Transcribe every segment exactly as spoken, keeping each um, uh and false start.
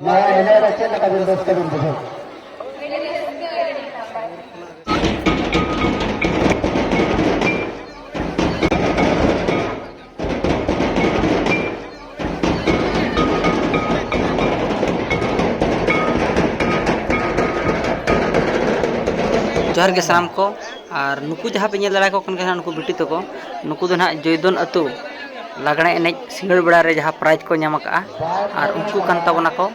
ᱱᱚᱣᱟ ᱮᱱᱮᱡ ᱨᱮ ᱪᱮᱫ ᱞᱮᱠᱟ ᱵᱤᱱ ᱨᱟᱹᱥᱠᱟᱹ ᱵᱤᱱ ᱵᱩᱡᱷᱟᱹᱣ? ᱡᱚᱦᱟᱨ ᱜᱮ ᱥᱟᱱᱟᱢ ᱠᱚ᱾ ᱟᱨ ᱱᱩᱠᱩ ᱡᱟᱦᱟᱸ ᱯᱮ ᱧᱮᱞ ᱫᱟᱲᱮᱭᱟᱠᱚ ᱠᱟᱱ ᱜᱮᱭᱟ ᱱᱩᱠᱩ ᱵᱤᱴᱤ ᱛᱟᱠᱚ, ᱱᱩᱠᱩ ᱫᱚ ᱱᱟᱦᱟᱜ ᱡᱚᱭᱫᱚᱱ ᱟᱹᱛᱩ ᱞᱟᱜᱽᱬᱮ ᱮᱱᱮᱡ ᱥᱤᱸᱜᱟᱹᱲ ᱵᱮᱲᱟ ᱨᱮ ᱡᱟᱦᱟᱸ ᱯᱨᱟᱭᱤᱡᱽ ᱠᱚ ᱧᱟᱢ ᱟᱠᱟᱫᱼᱟ, ᱟᱨ ᱩᱱᱠᱩ ᱠᱟᱱ ᱛᱟᱵᱚᱱᱟ ᱠᱚ᱾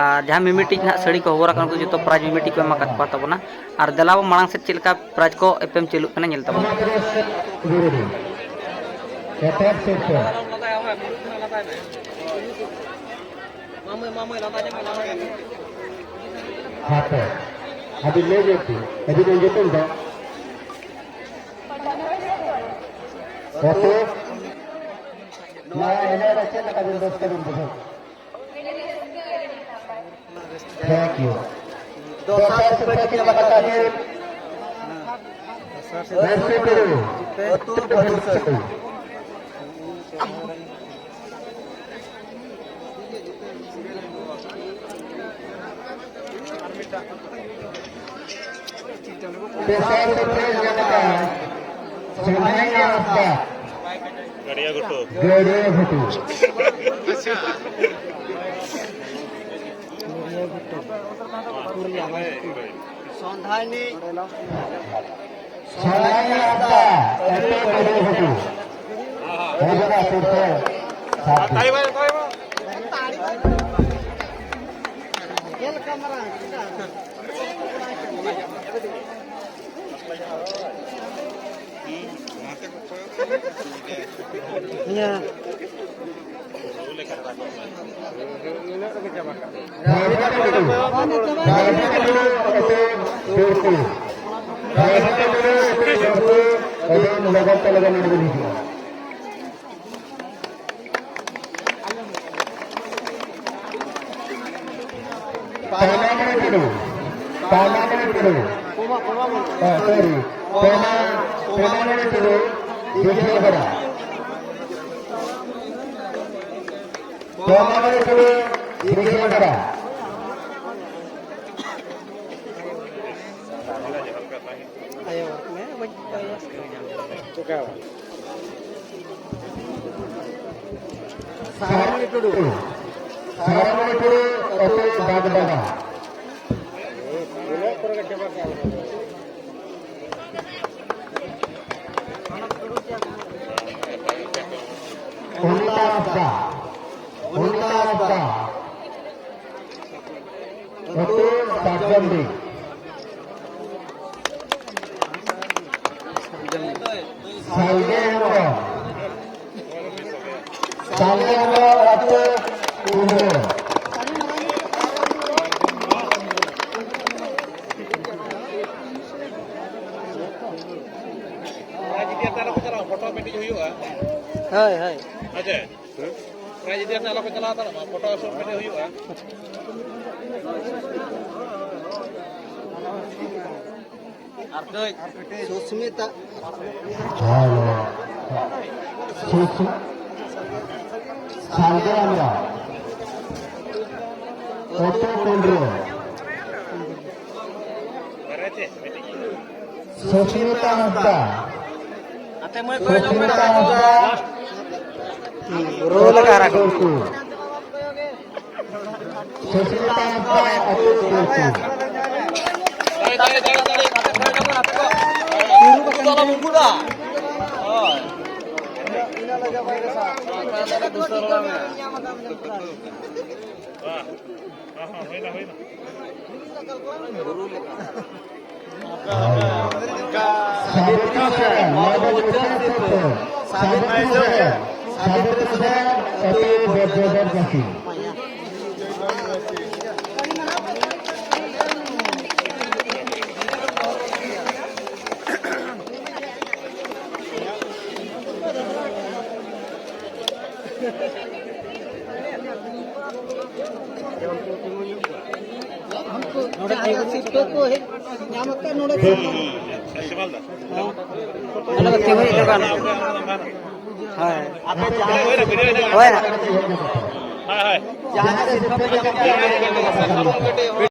ᱟᱨ ᱡᱟᱦᱟᱸ ᱢᱤᱢᱤᱫᱴᱤᱡ ᱱᱟᱦᱟᱜ ᱥᱟᱹᱲᱤ ᱠᱚ ᱦᱚᱵᱚᱨ ᱟᱠᱟᱱ, ᱩᱱᱠᱩ ᱡᱚᱛᱚ ᱯᱨᱟᱭᱤᱡᱽ ᱢᱤᱢᱤᱫᱴᱤᱡ ᱠᱚ ᱮᱢ ᱟᱠᱟᱫ ᱠᱚᱣᱟ ᱛᱟᱵᱚᱱᱟ᱾ ᱟᱨ ᱫᱮᱞᱟ ᱵᱚ ᱢᱟᱲᱟᱝ ᱥᱮᱫ ᱪᱮᱫ ᱞᱮᱠᱟ ᱯᱨᱟᱭᱤᱡᱽ ᱠᱚ ᱮᱯᱮᱢ ᱪᱟᱹᱞᱩᱜ ᱠᱟᱱᱟ, ᱧᱮᱞ ᱛᱟᱵᱚᱱ᱾ ᱮᱴᱟᱜ ᱥᱮᱫ ᱛᱮ᱾ ᱦᱟᱯᱮ, ᱟᱹᱵᱤᱱ ᱞᱟᱹᱭ ᱧᱚᱜ ᱵᱤᱱ, ᱟᱹᱵᱤᱱ ᱵᱤᱱ ᱧᱩᱛᱩᱢ ᱫᱚ? ᱟᱹᱛᱩ? ᱱᱚᱣᱟ ᱮᱱᱮᱡ ᱨᱮ ᱪᱮᱫ ᱞᱮᱠᱟ ᱵᱤᱱ ᱨᱟᱹᱥᱠᱟᱹ ᱵᱤᱱ ᱵᱩᱡᱷᱟᱹᱣ? Thank you. ᱫᱚᱥᱟᱨ ᱥᱤᱨᱯᱟᱹ ᱪᱮᱫ ᱞᱮᱠᱟ ᱛᱟᱵᱤᱱ? ᱱᱟᱨᱥᱤᱯᱩᱨ, ᱟᱹᱛᱩ ᱵᱟᱹᱫᱩᱥᱟᱹ᱾ ᱛᱮᱥᱟᱨ ᱥᱤᱨᱯᱟᱹ ᱧᱟᱢ ᱟᱠᱟᱫ ᱥᱚᱱᱟᱭᱟ ᱦᱟᱸᱥᱫᱟ᱾ ᱜᱟᱹᱲᱤᱭᱟᱹ ᱜᱷᱩᱴᱩ᱾ ᱜᱟᱹᱲᱤᱭᱟᱹ ᱜᱷᱩᱴᱩ᱾ ᱥᱚᱱᱫᱷᱟᱭᱱᱤ᱾ ᱥᱚᱱᱫᱷᱟᱭᱱᱤ ᱦᱟᱸᱥᱫᱟ, ᱟᱹᱛᱩ ᱜᱟᱹᱲᱤᱭᱟᱹ ᱜᱷᱩᱴᱩ᱾ ᱦᱮᱡ ᱮᱱᱟ ᱥᱤᱨᱯᱟᱹ ᱥᱟᱨᱛᱷᱤ᱾ ᱯᱟᱞᱟᱢᱟᱲᱤ ᱴᱩᱰᱩ, ᱯᱟᱞᱟᱢᱟᱲᱤ ᱴᱩᱰᱩ, ᱟ, ᱥᱚᱨᱤ, ᱯᱟᱞᱟ-, ᱯᱟᱞᱟᱢᱟᱲᱤ ᱴᱩᱰᱩ, ᱫᱤᱜᱷᱟᱯᱟᱲᱟ᱾ ᱯᱟᱞᱟᱢᱟᱲᱤ ᱴᱩᱰᱩ, ᱵᱤᱨᱜᱮ ᱵᱮᱲᱟ᱾ ᱥᱟᱦᱟᱨᱟᱢᱚᱱᱤ ᱴᱩᱰᱩ᱾ ᱥᱟᱦᱟᱨᱟᱢᱚᱱᱤ ᱴᱩᱰᱩ ᱟᱹᱛᱩ ᱵᱟᱜᱽᱰᱟᱸᱜᱟ᱾ ᱚᱱᱤᱛᱟ ᱦᱟᱸᱥᱫᱟ᱾ ᱚᱱᱤᱛᱟ ᱦᱟᱸᱥᱫᱟ᱾ ᱟᱹᱛᱩ ᱥᱟᱨᱡᱚᱢᱰᱤ᱾ ᱥᱟᱞᱜᱮ ᱦᱮᱢᱵᱨᱚᱢ᱾ ᱥᱟᱞᱜᱮ ᱦᱮᱢᱵᱨᱚᱢ ᱟᱹᱛᱩ ᱠᱩᱸᱰᱟᱹ᱾ ᱯᱨᱟᱭᱤᱡᱽ ᱤᱫᱤ ᱠᱟᱛᱮ ᱟᱞᱚ ᱠᱚ ᱪᱟᱞᱟᱜᱼᱟ, ᱯᱷᱳᱴᱳ ᱢᱤᱫᱴᱤᱡ ᱦᱩᱭᱩᱜᱼᱟ᱾ ᱦᱳᱭ, ᱦᱳᱭ᱾ ᱟᱪᱪᱷᱟ᱾ ᱯᱨᱟᱭᱤᱡᱽ ᱤᱫᱤ ᱠᱟᱛᱮ ᱟᱞᱚ ᱠᱚ ᱪᱟᱞᱟᱣ ᱦᱟᱛᱟᱲᱚᱜ ᱢᱟ, ᱯᱷᱳᱴᱳ ᱥᱩᱴ ᱢᱤᱫᱴᱤᱡ ᱦᱩᱭᱩᱜᱼᱟ᱾ ᱟᱨ ᱠᱟᱹᱡ ᱥᱩᱥᱢᱤᱛᱟ᱾ ᱥᱩᱥ-, ᱥᱟᱞᱜᱮ ᱦᱮᱢᱵᱨᱚᱢ᱾ ᱟᱹᱛᱩ ᱠᱩᱸᱰᱨᱟᱹ᱾ ᱥᱩᱥᱢᱤᱛᱟ ᱦᱟᱸᱥᱫᱟ᱾ ᱥᱩᱥᱢᱤᱛᱟ ᱦᱟᱸᱥᱫᱟ᱾ ᱨᱳᱞ ᱟᱠᱟᱫ ᱨᱟᱠᱷᱟ᱾ ᱥᱩᱥᱢᱤᱛᱟ ᱦᱟᱸᱥᱫᱟ ᱟᱹᱛᱩ ᱠᱩᱞᱯᱤ᱾ ᱥᱟᱵᱤᱛᱨᱤ ᱥᱚᱨᱮᱱ, ᱱᱚᱣᱟ ᱫᱚ ᱢᱩᱪᱟᱹᱫ ᱥᱤᱨᱯᱟᱹ᱾ ᱥᱟᱵᱤᱛᱨᱤ ᱥᱚᱨᱮᱱ, ᱥᱟᱵᱤᱛᱨᱤ ᱥᱚᱨᱮᱱ, ᱟᱹᱛᱩ ᱵᱚᱡᱽᱨᱚᱫᱷᱚᱨ ᱵᱟᱹᱥᱤ᱾ ᱱᱚᱰᱮ ᱛᱤᱸᱜᱩ ᱥᱤᱨᱯᱟᱹ ᱠᱚ ᱦᱮᱡ ᱧᱟᱢ ᱟᱠᱟᱫ ᱱᱚᱰᱮ᱾ ᱱᱚᱰᱮ ᱫᱚ ᱛᱤᱸᱜᱩ ᱦᱩᱭᱩᱜ ᱛᱟᱵᱚᱱᱟ᱾ ᱦᱳᱭ᱾ ᱦᱳᱭ᱾ ᱡᱟᱦᱟᱸ ᱛᱤᱱᱟᱹᱜ ᱥᱤᱨᱯᱷᱟᱹ ᱯᱮ ᱧᱟᱢ ᱠᱮᱜᱼᱟ,